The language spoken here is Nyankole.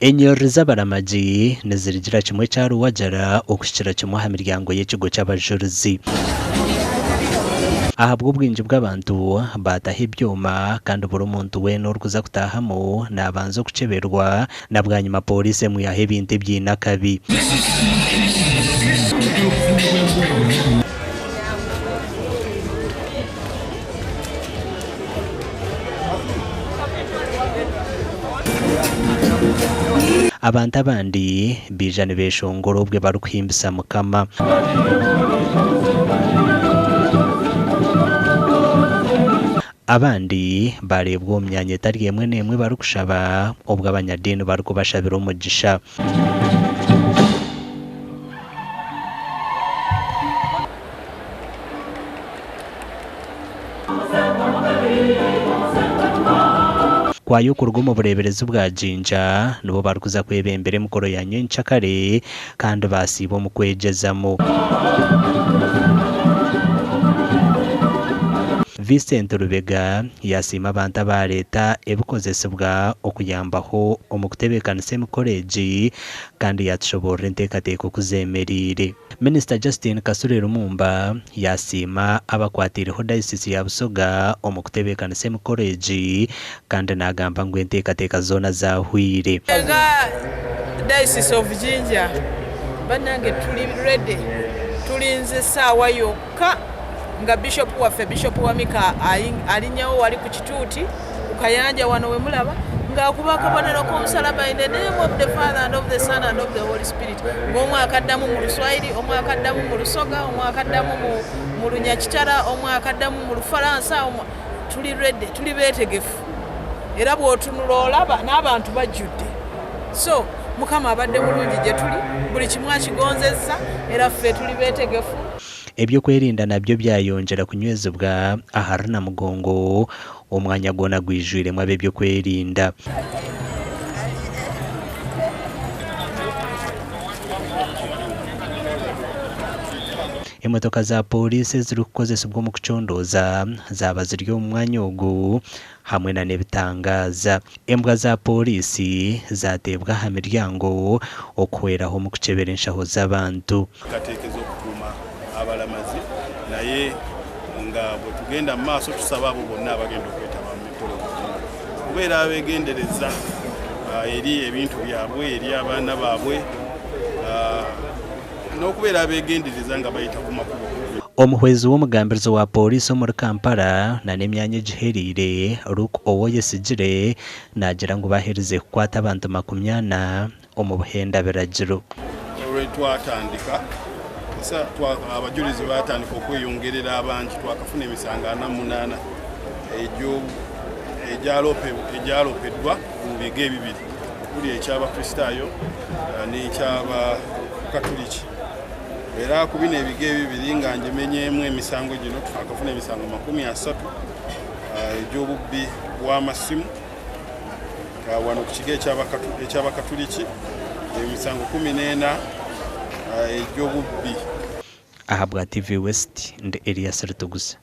Enyiriri z'abaramagi nizirigira kimwe ekya Ruwagara okuhikira kimwe aha miryango y'ekigo ky'abajurizi. Ahabw'obwingi bw'abantu, baataho ebyoma kandi buri muntu weena orikuza kutaahamu naabanza okukyeberwa na bwanyima pooriisi emwihaho ebintu ebiine akabi. Abantu abandi baija nibeeshongora obwe barikuhimbisa Mukama. Abandi baareebwa omu myanya etari emwe n'emwe barikushaba obwo abanyadiini barikubashabira omugisha. Kwaya okuruga omu bureeberezi bwa Jinja nibo barikuza kwebembera emikoro ya nyenkyakare kandi baasiiba omu kwegyezamu. Vincent Lubega yaasiima abantu abaareeta ebikozesibwa okuyambaho omu kutebeekanisa emikoro egi kandi yaatushoboorora enteekateeka oku zeemereire. Minisita Justine Kasule Lumumba yaasiima abakwateireho Dayosiisi ya Busoga omu kutebeekanisa emikoro egi kandi naagamba ngu enteekateeka zoona zaahweire. Nga Diocese of Jinja banange tuli ready tulinze saawa yokka nga Bishop waffe Bishop Wamika alinyawo wali ku kituuti ku kayanja wano wemulaba nga akuba akabonero k'omusalaba in the name of the Father and of the Son and of the Holy Spirit ng'omu akaddamu mu Luswayiri omu akaddamu mu Lusoga omu akaddamu mu Lunyakitara omu akaddamu mu Lufalansa tuli ready tuli beetegefu era bw'otunula olaba n'abantu bajjudde so Mukama abadde mulungi gye tuli buli kimu akigonzezza era ffe tuli beetegefu. Eby'okwerinda nabyo byayongyera kunywezibwa ahari Namugongo, omwanya gwona gwijwiremu ab'eby'okwerinda. Emotoka za pooriisi ezirikukozesibwa omu kucondooza zaaba ziri omu mwanya ogu hamwe nana ebitangaaza. Embwa za pooriisi zaateebwa aha miryango okuhweraho omu kukyebera enshaho z'abantu. Enteekateeka ez'okukuuma abalamazi naye nga bwetugenda mu maaso tusaba abo bonna abagenda okwetaba mu mikolo gino okubeera abegendereza eri ebintu byabwe, eri abaana baabwe n'okubeera abegendereza nga bayita ku makubo. Omuhwezi w'omugambirizi wa Pooriisi omuri Kampala nana emyanya egihereire, Luke Owoyesigyire naagira ngu baherize kukwata abantu 40 omu buhenda biragiro. Olwetwatandika abajurizi batandika okweyongerera abangi twakafuna emisango 48 egyalopeddwa mu bigo ebibiri okuli eky'Abakristaayo n'eky'Abakatuliki. Era ku bino ebigo ebibiri nga ngimenyeemu emisango gino twakafuna emisango 30 egy'obubbi bw'amasimu wano ku kigo eky'Abakatuliki, emisango 14 egy'obubbi. Ahabwa TV West, ndi Elias Rutuguza.